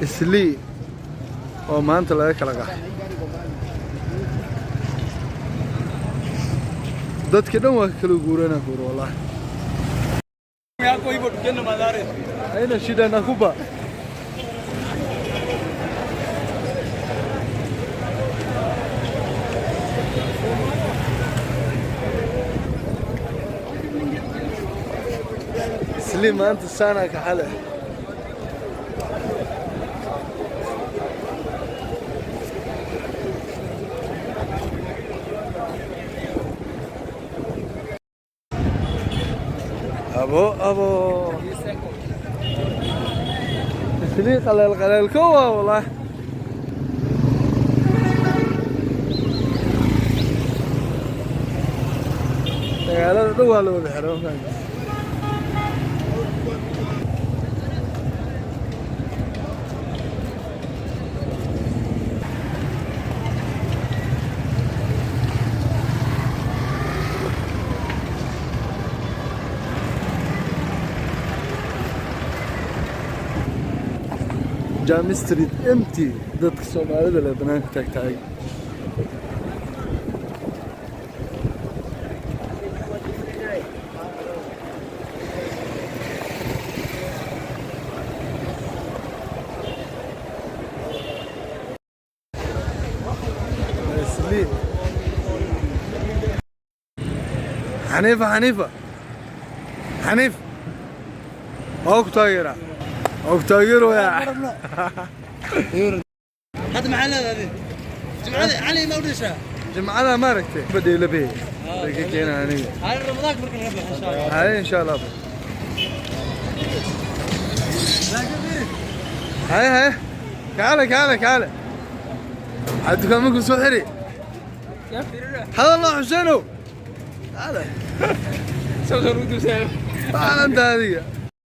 Islii oo maanta laga kala qaxay. Dadka dhan waa ka kala guuranaa kuur, wallahi. Haina shida, nakupa. Islii maanta saanaa ka xale. Abo abo, Islii qaleel qaleel ko waa, wallahi. Magaalada dhan waa la wada xiray, ma fahamtid? Jam Street empty. Dadka Soomaalida leh banaanka taagtaagan. Islii. Xaniifa, Xaniifa, Xaniif, waa ku taageeraa, waa ku taageerayaa. Hadda maxaa leedahay jimcada cali ma udhashaa? Jimcada ma aragtay badheela be bay ka keenaa aniga. Hay, Ramadaanka marka laga baxo, insha Allah. Haye, insha Allah. Haye haye, kaale kaale kaale, waxaa dukaamaku soo xiri. Hadal noo, Xuseenow, kaale. Maalanta adiga.